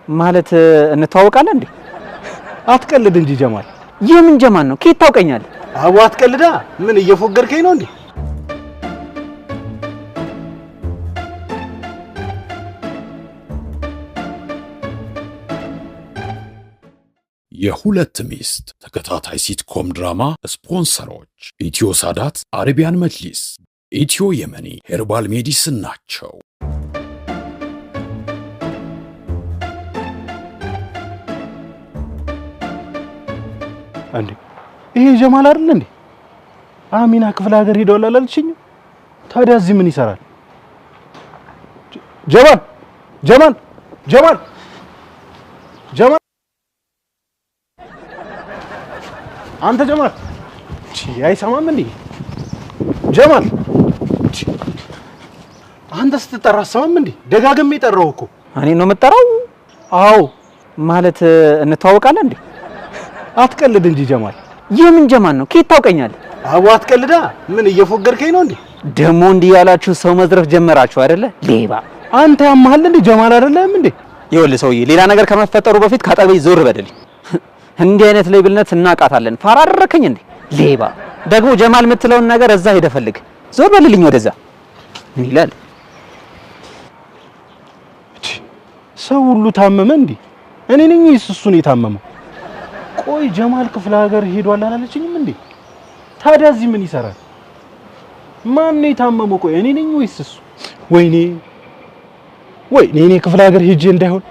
ማለት እንተዋወቃለን እንዴ? አትቀልድ እንጂ ጀማል። የምን ጀማል ነው? ከየት ታውቀኛለህ? አቦ አትቀልዳ። ምን እየፎገርከኝ ነው እንዴ? የሁለት ሚስት ተከታታይ sitcom ድራማ ስፖንሰሮች ኢትዮ ሳዳት፣ አረቢያን መጅሊስ፣ ኢትዮ የመኒ herbal medicine ናቸው። እንዴ ይሄ ጀማል አይደል እንዴ? አሚና ክፍለ ሀገር ሄደዋል አላለችኝም? ታዲያ እዚህ ምን ይሰራል? ጀማል ጀማል ጀማል ጀማል፣ አንተ ጀማል፣ አይሰማም እንዴ? ጀማል አንተ ስትጠራ አሰማም እንዴ? ደጋግሜ ጠራው እኮ። እኔ ነው የምጠራው? አዎ። ማለት እንተዋወቃለን እንዴ? አትቀልድ እንጂ ጀማል። የምን ጀማል ነው? ከየት ታውቀኛለህ? አቦ አትቀልዳ። ምን እየፎገርከኝ ነው እንዴ? ደግሞ እንዲህ ያላችሁ ሰው መዝረፍ ጀመራችሁ አይደለ? ሌባ። አንተ ያመሃል እንዴ? ጀማል አይደለም እንዴ? ይኸውልህ ሰውዬ፣ ሌላ ነገር ከመፈጠሩ በፊት ካጠገቤ ዞር በደልኝ። እንዲህ አይነት ሌብነት እናቃታለን። ፋራ አደረከኝ እንዴ? ሌባ። ደግሞ ጀማል የምትለውን ነገር እዛ ሄደህ ፈልግ። ዞር በልልኝ ወደዛ። ምን ይላል ሰው ሁሉ ታመመ እንዴ? እኔ ነኝ ወይስ እሱ ነው የታመመው? ቆይ ጀማል ክፍለ ሀገር ሄዷል አላለችኝም እንዴ? ታዲያ እዚህ ምን ይሰራል? ማን ነው የታመመው? ቆይ እኔ ነኝ ወይስ እሱ? ወይኔ ወይኔ፣ እኔ ክፍለ ሀገር ሄጄ እንዳይሆን።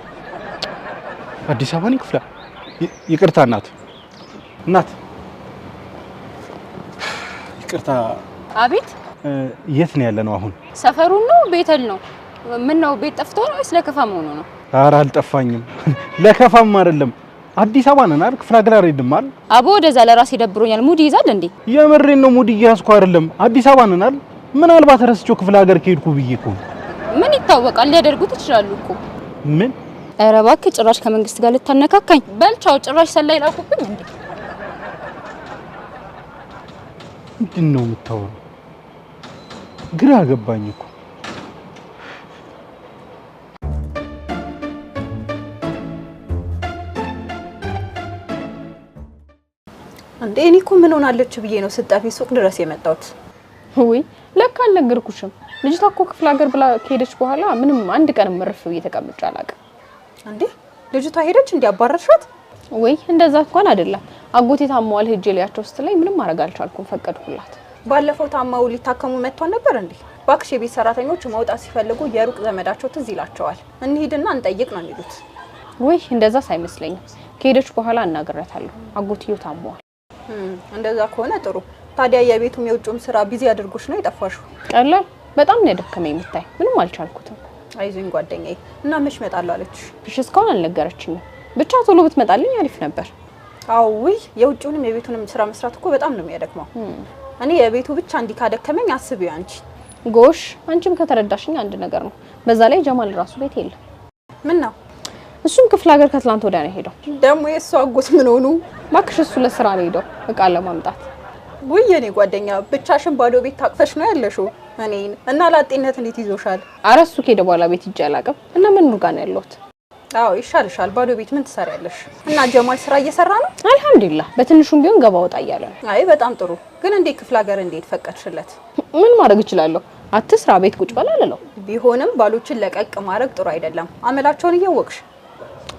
አዲስ አበባ ነኝ ክፍለ። ይቅርታ እናት፣ እናት ይቅርታ። አቤት። የት ነው ያለነው አሁን? ሰፈሩን ነው ቤተል ነው? ምን ነው ቤት ጠፍቶ ነው ወይስ ለከፋ መሆኑ ነው? ኧረ አልጠፋኝም፣ ለከፋም አይደለም። አዲስ አበባ ነን አይደል? ክፍለ ሀገር አልሄድም አይደል? አቦ ወደዛ ለራሴ ደብሮኛል። mood ይይዛል እንዴ? የምሬን ነው፣ mood እየያዝኩ አይደለም። አዲስ አበባ ነን አይደል? ምናልባት ረስቼው ክፍለ ሀገር ከሄድኩ ብዬ እኮ ነው። ምን ይታወቃል፣ ሊያደርጉት ይችላሉ እኮ። ምን? ኧረ እባክህ ጭራሽ ከመንግስት ጋር ልታነካካኝ። በልቻው ጭራሽ ሰላይ ላኩብኝ እንዴ? ምንድን ነው የምታወራው? ግራ ገባኝ እኮ። እንዴ እኔ እኮ ምን ሆናለች ብዬ ነው ስጠፊ ሱቅ ድረስ የመጣሁት። ውይ ለካ አልነገርኩሽም። ልጅቷ እኮ ክፍለ ሀገር ብላ ከሄደች በኋላ ምንም አንድ ቀንም እርፍ ብዬ ተቀምጬ አላውቅም። እንዴ ልጅቷ ሄደች እንዴ? አባረርሻት? ወይ እንደዛ እንኳን አይደለም። አጎቴ ታመዋል ሄጄ ሊያቸው ስትለኝ ምንም ማድረግ አልቻልኩም፣ ፈቀድኩላት። ባለፈው ታመው ሊታከሙ መጥቷል ነበር እንዴ? እባክሽ የቤት ሰራተኞች መውጣት ሲፈልጉ የሩቅ ዘመዳቸው ትዝ ይላቸዋል። እንሂድና እንጠይቅ ነው የሚሉት። ወይ እንደዛስ አይመስለኝም። ከሄደች በኋላ እናገራታለሁ። አጎትየው ታመዋል። እንደዛ ከሆነ ጥሩ። ታዲያ የቤቱም የውጭውም ስራ busy አድርጎሽ ነው የጠፋሽው? ቀላል በጣም ነው ያደከመኝ የምታይ፣ ምንም አልቻልኩትም። አይዞኝ ጓደኛዬ። እና መች እመጣለሁ አለችሽ? እሺ እስካሁን አልነገረችኝም። ብቻ ቶሎ ብትመጣልኝ አሪፍ ነበር። አዎ ውይ የውጭውንም የቤቱንም ስራ መስራት እኮ በጣም ነው የሚያደክመው። እኔ የቤቱ ብቻ እንዲህ ካደከመኝ አስቢው አንቺ። ጎሽ አንቺም ከተረዳሽኝ አንድ ነገር ነው። በዛ ላይ ጀማል ራሱ ቤት የለም። ምን ነው? እሱም ክፍለ ሀገር ከትላንት ወዲያ ነው የሄደው። ደግሞ የእሱ አጎት ምን ሆኑ? እባክሽ እሱ ለስራ ነው የሄደው እቃ ለማምጣት። ውይ የኔ ጓደኛ ብቻሽን ባዶ ቤት ታቅፈሽ ነው ያለሽው። እኔን እና ላጤነት እንዴት ይዞሻል? ኧረ እሱ ከሄደ በኋላ ቤት ሂጅ አላውቅም። እና ምን ጋር ነው ያለሁት? አዎ ይሻልሻል። ባዶ ቤት ምን ትሰሪያለሽ? እና ጀማል ስራ እየሰራ ነው? አልሐምዱሊላህ በትንሹም ቢሆን ገባ ወጣ እያለ ነው። አይ በጣም ጥሩ። ግን እንዴት ክፍለ ሀገር እንዴት ፈቀድሽለት? ምን ማድረግ እችላለሁ? አትስራ ቤት ቁጭ በል አልለው። ቢሆንም ባሎችን ለቀቅ ማድረግ ጥሩ አይደለም። አመላቸውን እያወቅሽ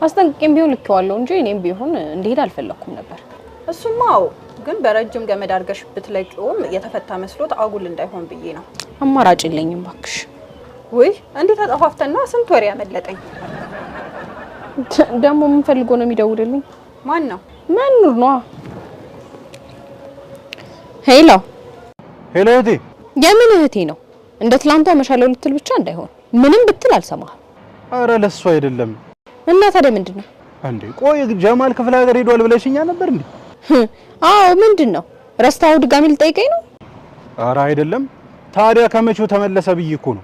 አስጠንቅቄም ቢሆን ልኬዋለሁ እንጂ እኔም ቢሆን እንዲሄድ አልፈለኩም ነበር። እሱማ አዎ። ግን በረጅም ገመድ አድርገሽ ብትለቂውም የተፈታ መስሎት አጉል እንዳይሆን ብዬ ነው። አማራጭ የለኝም እባክሽ። ውይ እንዲህ ተጠፋፍተና ስንት ወሬ ያመለጠኝ። ደግሞ ምን ፈልጎ ነው የሚደውልልኝ? ማን ነው? መኑር ነዋ። Hello Hello እህቴ። የምን እህቴ ነው? እንደ ትላንቷ መሻለው ልትል ብቻ እንዳይሆን። ምንም ብትል አልሰማህም። ኧረ ለሱ አይደለም። እና ታዲያ ምንድን ነው እንዴ? ቆይ ጀማል ክፍለ ሀገር ሄዷል ብለሽኛ ነበር እንዴ? አዎ ምንድን ነው? ረስታው ድጋሚ ልጠይቀኝ ነው? ኧረ አይደለም። ታዲያ ከመቼው ተመለሰ ብዬ እኮ ነው።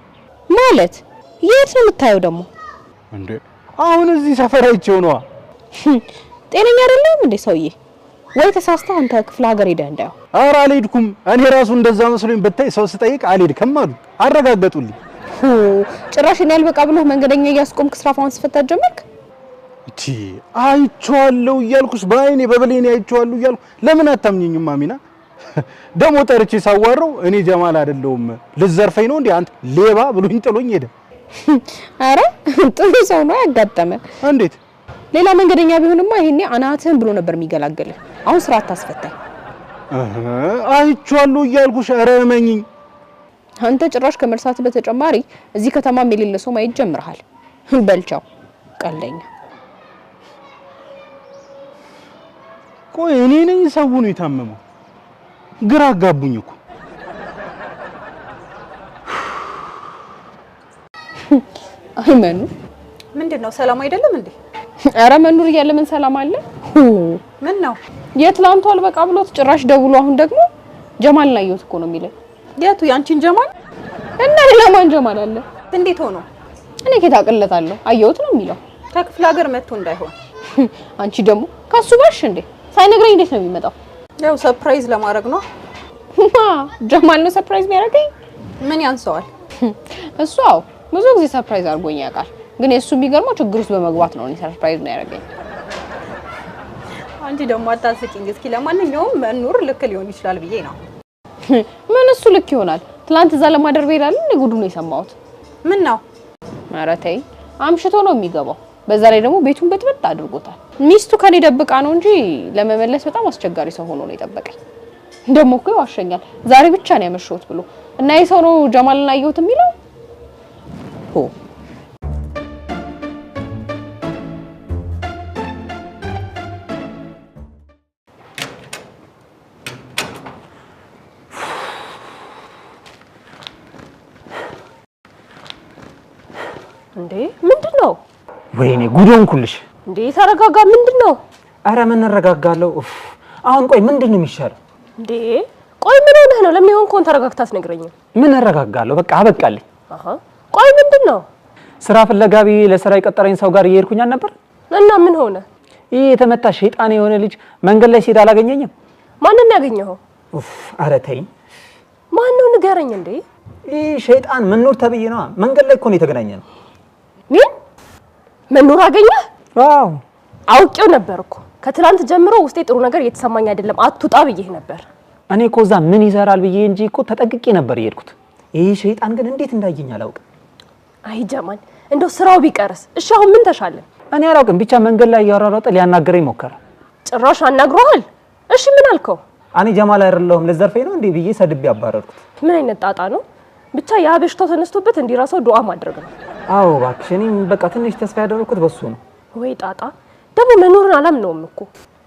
ማለት የት ነው የምታየው ደግሞ? እንዴ አሁን እዚህ ሰፈር አይቼው ነዋ። ጤነኛ አይደለም እንዴ ሰውዬ? ወይ ተሳስተህ አንተ ክፍለ ሀገር ሄደህ እንዳይሆን። ኧረ አልሄድኩም። እኔ ራሱ እንደዛ መስሎኝ ብታይ ሰው ስጠይቅ አልሄድክም አሉ፣ አረጋገጡልኝ። ጭራሽ እኔ አልበቃ ብሎህ መንገደኛ እያስቆምክ ስራፋውን ስፈታት ጀመርክ? እቲ አይቼዋለሁ እያልኩሽ በአይኔ በብሌኔ አይቼዋለሁ እያልኩ ለምን አታምኚኝም አሚና? ደሞ ጠርቼ ሳዋራው እኔ ጀማል አይደለሁም ልዘርፈኝ ነው እንዴ አንተ ሌባ ብሎኝ ጥሎኝ ሄደ። አረ ጥሩ ሰው ነው ያጋጠመ። እንዴት? ሌላ መንገደኛ ቢሆንማ ይሄኔ አናትህን ብሎ ነበር የሚገላገልህ። አሁን ስራ አታስፈታኝ። አይቼዋለሁ እያልኩሽ ኧረ እመኚኝ። አንተ ጭራሽ ከመርሳት በተጨማሪ እዚህ ከተማም የሌለ ሰው ማየት ጀምረሃል። በልቻው ቀልደኛ። ቆይ እኔ ነኝ ሰው ነው የታመመው? ግራ አጋቡኝ እኮ። አይ መኑ፣ ምንድነው ሰላም አይደለም እንዴ? ኧረ መኑር እያለ ምን ሰላም አለ? ምን ነው የትላንቱ አልበቃ ብሎት ጭራሽ ደውሎ አሁን ደግሞ ጀማልን አየሁት እኮ ነው የሚለኝ። የቱ ያንቺን ጀማል? እና ሌላ ማን ጀማል አለ? እንዴት ሆኖ? እኔ ከየት አቅለታለሁ? አየሁት ነው የሚለው። ከክፍለ ሀገር መጥቶ እንዳይሆን። አንቺ ደግሞ ከሱ ባሽ እንዴ? ሳይነግረኝ እንዴት ነው የሚመጣው? ያው surprise ለማድረግ ነው። ጀማል ነው surprise የሚያደርገኝ? ምን ያንሰዋል? እሱ አዎ ብዙ ጊዜ surprise አድርጎኝ ያውቃል። ግን የእሱ የሚገርመው ችግር ውስጥ በመግባት ነው እኔ surprise የሚያደርገኝ። አንቺ ደግሞ አታስቂኝ። እስኪ ለማንኛውም መኑር ልክ ሊሆን ይችላል ብዬ ነው። ምን እሱ ልክ ይሆናል? ትላንት እዛ ለማደር ብሄዳል እንደ ጉዱ ነው የሰማሁት። ምን ነው? ኧረ ተይ፣ አምሽቶ ነው የሚገባው። በዛ ላይ ደግሞ ቤቱን በጥበጥ አድርጎታል። ሚስቱ ከኔ ደብቃ ነው እንጂ ለመመለስ በጣም አስቸጋሪ ሰው ሆኖ ነው የጠበቀኝ። ደግሞ እኮ ይዋሸኛል። ዛሬ ብቻ ነው ያመሸሁት ብሎ እና ይህ ሰው ነው ጀማልን አየሁት የሚለው። ሆ እንዴ ምንድን ነው? ወይኔ ጉድ ሆንኩልሽ። እንዴ ተረጋጋ። ምንድን ነው? አረ ምን እረጋጋለሁ? ኡፍ አሁን ቆይ ምንድን ነው የሚሻለው? እንዴ ቆይ ምን ሆነህ ነው? ለምን የሆንከውን ተረጋግተህ አትነግረኝም? ምን እረጋጋለሁ? በቃ አበቃልኝ። አሃ ቆይ ምንድን ነው? ስራ ፍለጋ ብዬ ለስራ የቀጠረኝ ሰው ጋር እየሄድኩኝ አልነበር? እና ምን ሆነ? ይህ የተመታ ሸይጣን የሆነ ልጅ መንገድ ላይ ሲሄድ አላገኘኝም። ማንን ነው ያገኘኸው? ኡፍ አረ ተይኝ። ማን ነው ንገረኝ። እንዴ ይህ ሸይጣን መኖር ተብዬ ነዋ። መንገድ ላይ እኮ ነው የተገናኘነው። ምን መኖር አገኘህ? አዎ አውቄው ነበር እኮ ከትላንት ጀምሮ ውስጤ ጥሩ ነገር እየተሰማኝ አይደለም፣ አትውጣ ብዬህ ነበር። እኔ እኮ እዛ ምን ይሰራል ብዬ እንጂ እኮ ተጠንቅቄ ነበር የሄድኩት። ይህ ሸይጣን ግን እንዴት እንዳየኝ አላውቅም። አይ ጀማል፣ እንደው ስራው ቢቀርስ? እሺ አሁን ምን ተሻለ? እኔ አላውቅም፣ ብቻ መንገድ ላይ እያሯሯጠ ሊያናግረኝ ሞከረ። ጭራሽ አናግሮሃል? እሺ ምን አልከው? እኔ ጀማል አይደለሁም ልዘርፈኝ ነው እንዴ ብዬ ሰድቤ አባረርኩት። ምን አይነት ጣጣ ነው? ብቻ ያ በሽታው ተነስቶበት እንዲራሳው ዱዓ ማድረግ ነው። አዎ እባክሽ፣ እኔም በቃ ትንሽ ተስፋ ያደረኩት በሱ ነው። ወይ ጣጣ ደግሞ መኖርን አላምነውም እኮ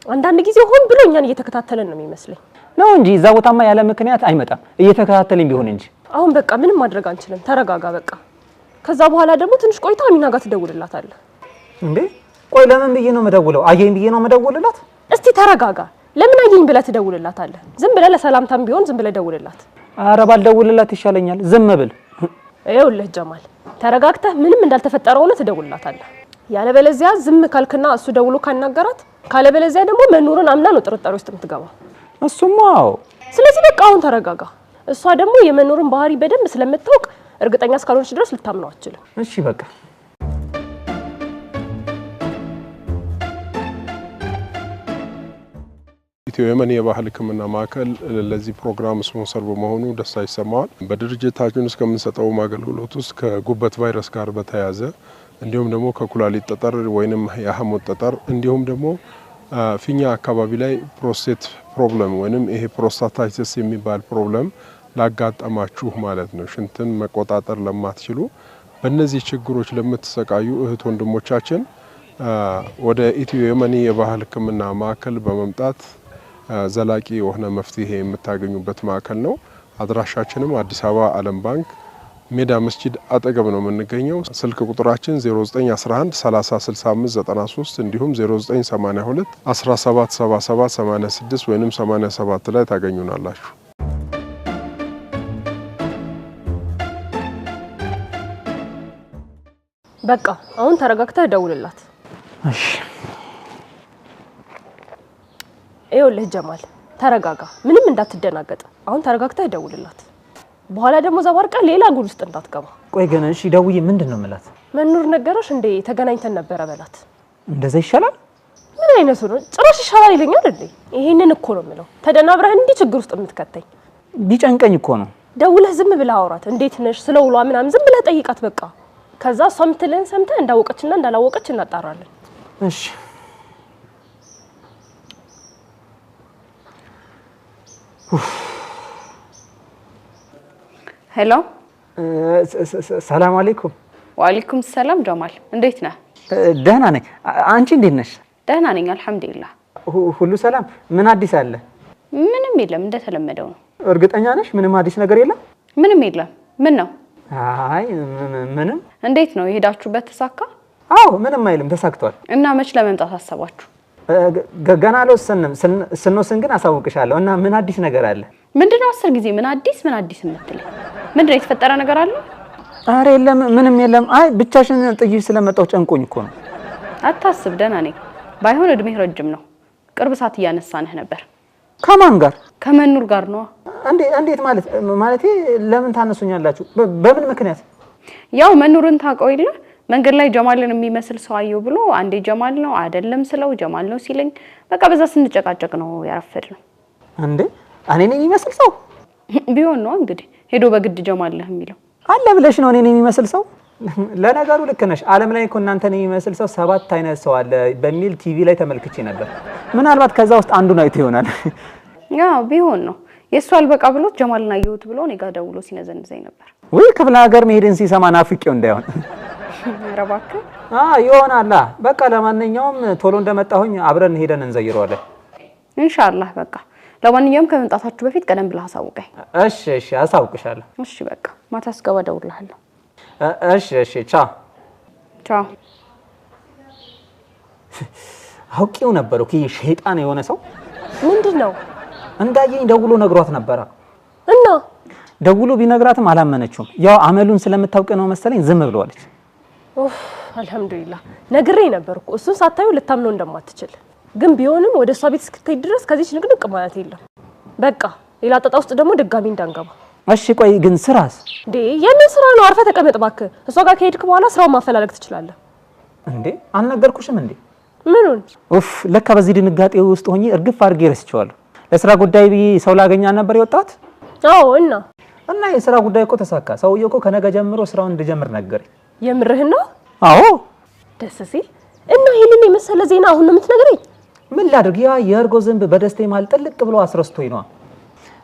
አንዳንድ ጊዜ ሆን ብሎ እኛን እየተከታተለን ነው የሚመስለኝ። ነው እንጂ እዛ ቦታማ ያለ ምክንያት አይመጣም፣ እየተከታተለኝ ቢሆን እንጂ። አሁን በቃ ምንም ማድረግ አንችልም፣ ተረጋጋ በቃ። ከዛ በኋላ ደግሞ ትንሽ ቆይታ አሚና ጋር ትደውልላታለህ። እንዴ ቆይ ለምን ብዬ ነው የምደውለው? አየኝ ብዬ ነው የምደውልላት? እስቲ ተረጋጋ። ለምን አየኝ ብለህ ትደውልላታለህ? ዝም ብለህ ለሰላምታም ቢሆን ዝም ብለህ ደውልላት። ኧረ ባልደውልላት ይሻለኛል፣ ዝም ብል። ይኸውልህ ጀማል፣ ተረጋግተህ ምንም እንዳልተፈጠረ ሆነ ትደውልላታለህ። ያለበለዚያ ዝም ካልክና እሱ ደውሎ ካናገራት፣ ካለበለዚያ ደግሞ መኖርን አምና ነው ጥርጣሬ ውስጥ የምትገባው። እሱማ አዎ። ስለዚህ በቃ አሁን ተረጋጋ። እሷ ደግሞ የመኖርን ባህሪ በደንብ ስለምታውቅ እርግጠኛ እስካልሆነች ድረስ ልታምነው አትችልም። እሺ በቃ ኢትዮ የመን የባህል ሕክምና ማዕከል ለዚህ ፕሮግራም ስፖንሰር በመሆኑ ደስታ ይሰማዋል። በድርጅታችን ውስጥ ከምንሰጠው አገልግሎት ውስጥ ከጉበት ቫይረስ ጋር በተያያዘ እንዲሁም ደግሞ ከኩላሊት ጠጠር ወይንም የሐሞት ጠጠር እንዲሁም ደግሞ ፊኛ አካባቢ ላይ prostate problem ወይንም ይሄ prostatitis የሚባል problem ላጋጠማችሁ ማለት ነው፣ ሽንትን መቆጣጠር ለማትችሉ በእነዚህ ችግሮች ለምትሰቃዩ እህት ወንድሞቻችን ወደ ኢትዮ የመኒ የባህል ሕክምና ማዕከል በመምጣት ዘላቂ የሆነ መፍትሄ የምታገኙበት ማዕከል ነው። አድራሻችንም አዲስ አበባ ዓለም ባንክ ሜዳ መስጂድ አጠገብ ነው የምንገኘው። ስልክ ቁጥራችን 0911 30 65 93 እንዲሁም 0982 17 77 86 ወይም 87 ላይ ታገኙናላችሁ። በቃ አሁን ተረጋግተህ ደውልላት። እሺ ይኸውልህ ጀማል ተረጋጋ፣ ምንም እንዳትደናገጥ። አሁን ተረጋግተህ ደውልላት። በኋላ ደግሞ ዘባርቀ ሌላ ጉድ ውስጥ እንዳትገባ። ቆይ ግን እሺ ደውዬ ምንድን ነው የምላት? መኖር ነገረሽ እንዴ ተገናኝተን ነበረ በላት። እንደዛ ይሻላል። ምን አይነቱ ነው? ጭራሽ ይሻላል ይለኛል እንዴ? ይሄንን እኮ ነው የምለው። ተደናብረህ እንዲህ ችግር ውስጥ የምትከተኝ። ቢጨንቀኝ እኮ ነው። ደውለህ ዝም ብለህ አውራት። እንዴት ነሽ፣ ስለ ውሏ ምናምን ዝም ብለህ ጠይቃት በቃ። ከዛ እሷ የምትልህን ሰምተህ እንዳወቀችና እንዳላወቀች እናጣራለን። እሺ Hello፣ ሰላም አለይኩም። ወአለይኩም ሰላም ጀማል፣ እንዴት ነህ? ደህና ነኝ። አንቺ እንዴት ነሽ? ደህና ነኝ አልሐምዱሊላህ። ሁሉ ሰላም? ምን አዲስ አለ? ምንም የለም፣ እንደተለመደው ነው። እርግጠኛ ነሽ ምንም አዲስ ነገር የለም? ምንም የለም። ምን ነው? አይ ምንም። እንዴት ነው የሄዳችሁበት? ተሳካ? አዎ ምንም አይልም፣ ተሳክቷል። እና መች ለመምጣት አሰባችሁ? ገና አልወሰንም። ስንወስን ግን አሳውቅሻለሁ። እና ምን አዲስ ነገር አለ? ምንድነው 10 ጊዜ ምን አዲስ ምን አዲስ የምትለኝ? ምንድነው የተፈጠረ ነገር አለ? አረ የለም፣ ምንም የለም። አይ ብቻሽን ጥይሽ ስለመጣሁ ጨንቆኝ እኮ ነው። አታስብ፣ ደህና ነኝ። ባይሆን እድሜህ ረጅም ነው። ቅርብ ሰዓት እያነሳንህ ነበር። ከማን ጋር? ከመኑር ጋር ነዋ። እንዴት ማለት? ማለቴ ለምን ታነሱኛላችሁ? በምን ምክንያት? ያው መኑርን ታውቀው የለ መንገድ ላይ ጀማልን የሚመስል ሰው አየሁ ብሎ አንዴ ጀማል ነው አይደለም ስለው ጀማል ነው ሲለኝ በቃ በዛ ስንጨቃጨቅ ነው ያረፈድነው። እንዴ እኔን የሚመስል ሰው ቢሆን ነው እንግዲህ ሄዶ በግድ ጀማል ነህ የሚለው አለ ብለሽ ነው እኔን የሚመስል ሰው? ለነገሩ ልክ ነሽ። ዓለም ላይ እኮ እናንተን የሚመስል ሰው 7 አይነት ሰው አለ በሚል ቲቪ ላይ ተመልክቼ ነበር። ምናልባት ከዛ ውስጥ አንዱን አይቶ ይሆናል። ያው ቢሆን ነው የእሱ አልበቃ ብሎት ጀማልን አየሁት ብሎ እኔ ጋር ደውሎ ሲነዘንዘኝ ነበር። ወይ ክፍለ ሀገር መሄድን ሲሰማ ናፍቄው እንዳይሆን። ኧረ እባክህ። ይሆናላ። በቃ ለማንኛውም ቶሎ እንደመጣሁኝ አብረን ሄደን እንዘይረዋለን ኢንሻአላህ። በቃ ለማንኛውም ከመምጣታችሁ በፊት ቀደም ብለህ አሳውቀኝ። እሺ እሺ፣ አሳውቅሻለሁ። እሺ በቃ ማታ ስገባ እደውልልሃለሁ። እሺ እሺ፣ ቻው ቻው። አውቄው ነበር እኮ ይሄ ሸይጣን የሆነ ሰው። ምንድነው እንዳየኝ ደውሎ ነግሯት ነበረ። እና ደውሎ ቢነግራትም አላመነችውም። ያው አመሉን ስለምታውቅ ነው መሰለኝ ዝም ብለዋለች። ኦፍ አልሐምዱሊላህ፣ ነግሬ ነበር እኮ እሱን ሳታዩ ልታምነው እንደማትችል። ግን ቢሆንም ወደ እሷ ቤት እስክትሄድ ድረስ ከዚች ንቅንቅ ማለት የለም። በቃ ሌላ ጣጣ ውስጥ ደግሞ ድጋሚ እንዳንገባ። እሺ ቆይ ግን ስራስ? እንዴ የምን ስራ ነው? አርፈህ ተቀመጥ እባክህ። እሷ ጋር ከሄድክ በኋላ ስራውን ማፈላለግ ትችላለህ። እንዴ አልነገርኩሽም እንዴ? ምኑን? ኡፍ ለካ በዚህ ድንጋጤ ውስጥ ሆኜ እርግፍ አድርጌ ረስቼዋለሁ። ለስራ ጉዳይ ብዬ ሰው ላገኛ ነበር የወጣሁት። አዎ እና እና የስራ ጉዳይ እኮ ተሳካ። ሰውዬው እኮ ከነገ ጀምሮ ስራውን እንድጀምር ነገረኝ። የምርህን ነው? አዎ። ደስ ሲል። እና ይሄንን የመሰለ ዜና አሁን ነው የምትነግረኝ? ምን ላድርግ፣ ያ የእርጎ ዝንብ በደስቴ መሃል ጥልቅ ብሎ አስረስቶኝ ነዋ።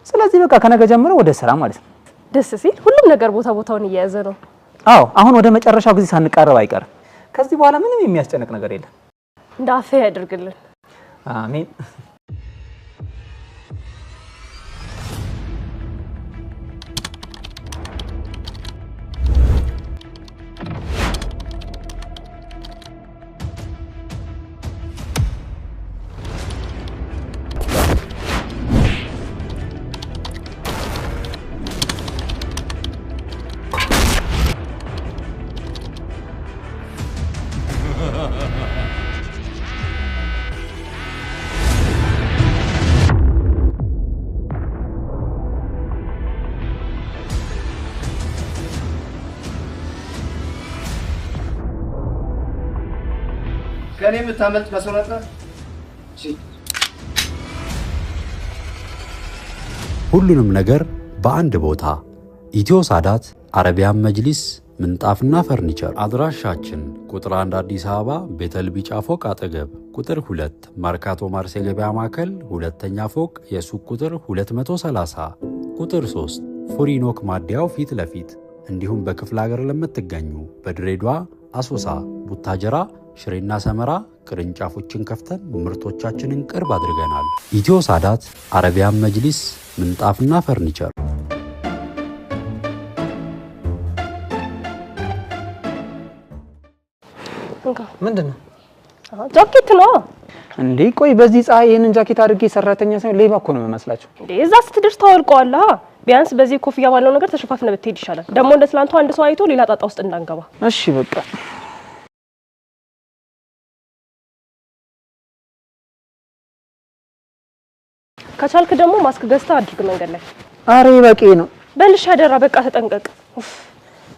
ስለዚህ በቃ ከነገ ጀምሮ ወደ ስራ ማለት ነው። ደስ ሲል። ሁሉም ነገር ቦታ ቦታውን እየያዘ ነው። አዎ አሁን ወደ መጨረሻው ጊዜ ሳንቃረብ አይቀርም። ከዚህ በኋላ ምንም የሚያስጨንቅ ነገር የለም። እንደ አፍህ ያደርግልን። አሜን። ከኔ የምታመልጥ መስሎ ነበር። ሁሉንም ነገር በአንድ ቦታ ኢትዮ ሳዳት አረቢያን መጅሊስ ምንጣፍና ፈርኒቸር። አድራሻችን ቁጥር 1 አዲስ አበባ ቤተል ቢጫ ፎቅ አጠገብ፣ ቁጥር 2 መርካቶ ማርስ የገበያ ማዕከል ሁለተኛ ፎቅ የሱቅ ቁጥር 230፣ ቁጥር 3 ፉሪኖክ ማዲያው ፊት ለፊት። እንዲሁም በክፍለ ሀገር ለምትገኙ በድሬዳዋ፣ አሶሳ፣ ቡታጀራ፣ ሽሬና ሰመራ ቅርንጫፎችን ከፍተን ምርቶቻችንን ቅርብ አድርገናል። ኢትዮ ሳዳት አረቢያን መጅሊስ ምንጣፍና ፈርኒቸር። ምንድን ነው ጃኬት ነው እንዴ? ቆይ በዚህ ፀሐይ ይሄንን ጃኬት አድርጌ ሰራተኛ ሳይሆን ሌባ እኮ ነው የምመስላችሁ። እንዴ? እዛ ስትደርስ ታወልቀዋለህ። ቢያንስ በዚህ ኮፍያ ባለው ነገር ተሸፋፍነ ብትሄድ ይሻላል። ደግሞ እንደ ትላንቱ አንድ ሰው አይቶ ሌላ ጣጣ ውስጥ እንዳንገባ። እሺ በቃ ከቻልክ ደግሞ ማስክ ገዝተህ አድርግ መንገድ ላይ። አሬ በቂ ነው። በልሽ አደራ። በቃ ተጠንቀቅ። ኡፍ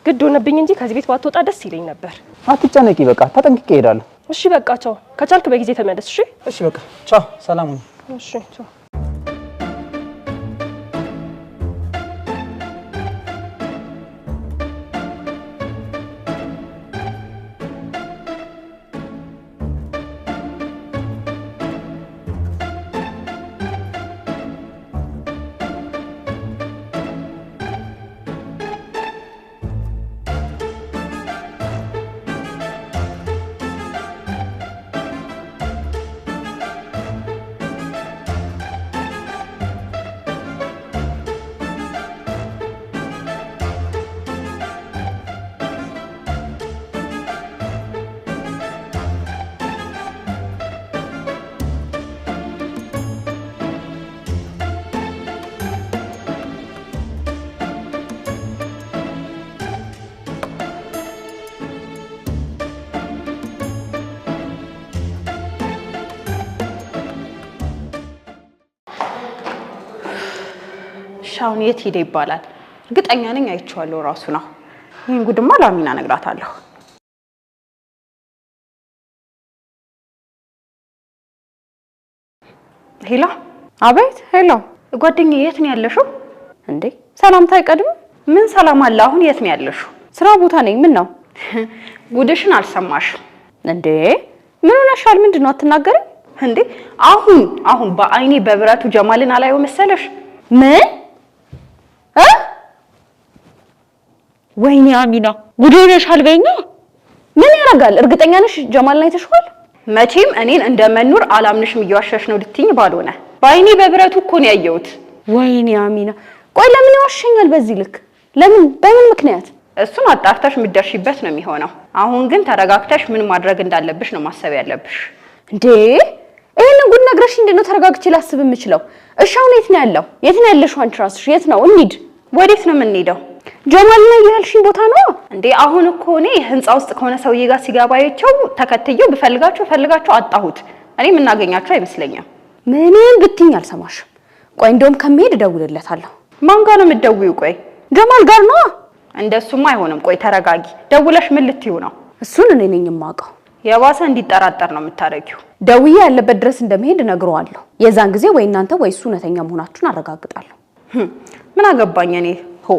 ግድ ሆነብኝ እንጂ ከዚህ ቤት ባትወጣ ደስ ይለኝ ነበር። አትጨነቂ፣ በቃ ተጠንቅቄ እሄዳለሁ። እሺ በቃ ቻው። ከቻልክ በጊዜ ተመለስ። እሺ እሺ በቃ ቻው፣ ሰላም ሁኚ። እሺ ቻው። አሁን የት ሄደ ይባላል? እርግጠኛ ነኝ አይቼዋለሁ ራሱ ነው። ይሄን ጉድማ ላሚና እነግራታለሁ። Hello። አቤት። Hello ጓደኛዬ፣ የት ነው ያለሽው? እንዴ ሰላምታ አይቀድም? ምን ሰላም አለ? አሁን የት ነው ያለሽው? ስራ ቦታ ነኝ። ምን ነው ጉድሽን አልሰማሽም እንዴ? ምን ሆነሻል? ምንድን ነው አትናገሪም እንዴ? አሁን አሁን በአይኔ በብረቱ ጀማልን አላየው መሰለሽ? ምን እ ወይኔ አሚና ጉድ ሆነሻል። በይኛ ምን ያደርጋል? እርግጠኛ ነሽ ጀማልን አይተሽዋል? መቼም እኔን እንደ መኑር አላምንሽም። እየዋሸሽ ነው ልትይኝ ባልሆነ በአይኔ በብረቱ እኮ ነው ያየሁት። ወይኔ አሚና፣ ቆይ ለምን ይዋሸኛል በዚህ ልክ? ለምን በምን ምክንያት? እሱን አጣርተሽ የምትደርሺበት ነው የሚሆነው። አሁን ግን ተረጋግተሽ ምን ማድረግ እንዳለብሽ ነው ማሰብ ያለብሽ። እንዴ ይሄንን ጉድ ነግረሽ እንዴት ነው ተረጋግቼ ላስብ የምችለው? እሺ አሁን የት ነው ያለው? የት ነው ያለሽው አንቺ ራስሽ? የት ነው? እንሂድ። ወዴት ነው የምንሄደው? ጀማል ነው ያልሽኝ ቦታ ነው እንዴ? አሁን እኮ እኔ ህንፃ ውስጥ ከሆነ ሰውዬ ጋር ሲገባ አይቼው ተከትየው ብፈልጋቸው አጣሁት። እኔ የምናገኛቸው አይመስለኝም። ምንም ብትይኝ አልሰማሽም። ቆይ እንደውም ከመሄድ እደውልለታለሁ። ማን ጋር ነው የምትደውይው? ቆይ ጀማል ጋር ነው። እንደሱማ አይሆንም። ቆይ ተረጋጊ። ደውለሽ ምን ልትይው ነው? እሱን እኔ ነኝ የማውቀው። የባሰ እንዲጠራጠር ነው የምታደርጊው። ደውዬ ያለበት ድረስ እንደመሄድ እነግረዋለሁ። የዛን ጊዜ ወይ እናንተ ወይ እሱ እውነተኛ መሆናችሁን አረጋግጣለሁ። ምን አገባኝ እኔ ሆ።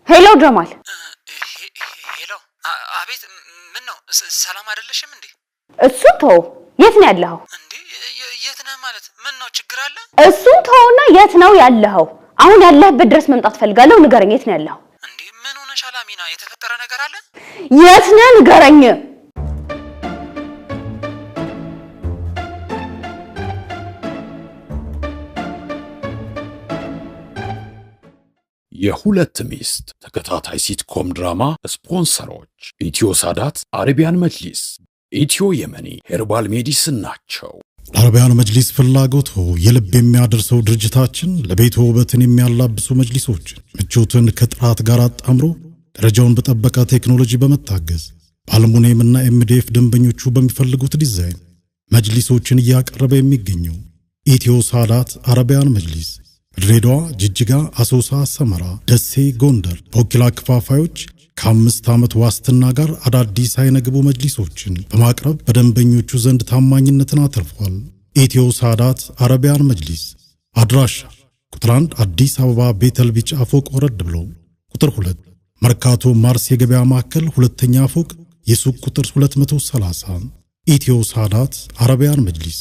Hello ጀማል። Hello። አቤት። ምን ነው ሰላም አይደለሽም እንዴ? እሱን ተው። የት ነው ያለኸው? እንዴ የት ነህ ማለት ምን ነው ችግር አለ? እሱን ተውና የት ነው ያለኸው? አሁን ያለህበት ድረስ መምጣት ፈልጋለሁ። ንገረኝ፣ የት ነው ያለኸው? እንዴ ምን ሆነሻል አሚና? የተፈጠረ ነገር አለ? የት ነህ ንገረኝ። የሁለት ሚስት ተከታታይ sitcom ድራማ ስፖንሰሮች ኢትዮ ሳዳት፣ አረቢያን መጅሊስ፣ ኢትዮ የመኒ ሄርባል ሜዲስን ናቸው። ለአረቢያን መጅሊስ ፍላጎቶ የልብ የሚያደርሰው ድርጅታችን ለቤቱ ውበትን የሚያላብሱ መጅሊሶችን ምቾትን ከጥራት ጋር አጣምሮ ደረጃውን በጠበቀ ቴክኖሎጂ በመታገዝ በአልሙኒየምና MDF ደንበኞቹ በሚፈልጉት ዲዛይን መጅሊሶችን እያቀረበ የሚገኘው ኢትዮ ሳዳት አረቢያን መጅሊስ በድሬዳዋ፣ ጅጅጋ፣ አሶሳ፣ ሰመራ፣ ደሴ፣ ጎንደር በወኪል አከፋፋዮች ከ5 ዓመት ዋስትና ጋር አዳዲስ አይነግቡ መጅሊሶችን በማቅረብ በደንበኞቹ ዘንድ ታማኝነትን አትርፏል። ኢትዮ ሳዳት አረቢያን መጅሊስ አድራሻ ቁጥር 1 አዲስ አበባ ቤተል ቢጫ ፎቅ ወረድ ብሎ፣ ቁጥር 2 መርካቶ ማርስ የገበያ ማዕከል ሁለተኛ ፎቅ የሱቅ ቁጥር 230። ኢትዮ ሳዳት አረቢያን መጅሊስ።